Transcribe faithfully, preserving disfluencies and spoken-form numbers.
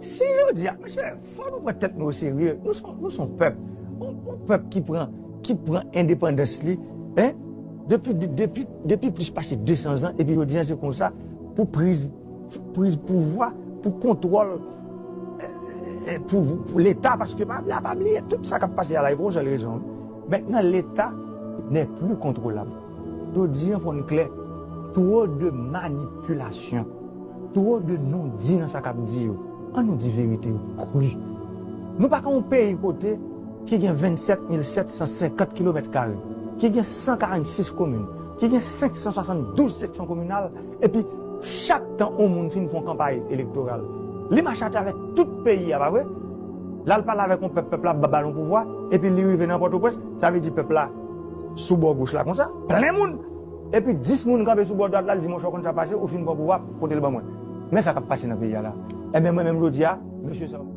Si jodi a, mesye, fò nou pran tèt nou oserye. Nou se yon pèp. Yon pèp ki pran, ki pran endepandans li, en, depi, depi, depi plis pase de san zan, epi jodi a se konsa, pou priz, pou priz pouvwa, pou kontwòl, pou Leta, paske pa bliye, tout sa k ap pase a la, e pou yon sèl rezon. Mentnan, Leta n'est plus contrôlable. Jodi a, fò n klè, twò de manipilasyon, twò de non-di nan sa k ap di yo. Ann nou di verite yo kri. Nou pa ka yon peyi kote ki gen vennsèt mil sèt san senkant kilomèt kare, ki gen san karannsis komin, ki gen senk san swasanndouz seksyon kominal, epi chak tan yon moun fin fè yon kanpay elektoral, li mache atravè tout peyi a, pa vre? L al pale avèk yon pèp, pèp la ap ba l yon pouvwa, epi li rive nan Pòtoprens, sa vle di pèp la sou bò goch la konsa, plen moun. Epi dis moun kanpe sou bò dwat la, l di, monchè, w konn sa pase, ou fin pran pouvwa, pote l ban mwen. Men sa k ap pase nan peyi a la. Ebyen, mwen menm jodi a, mesye sa yo.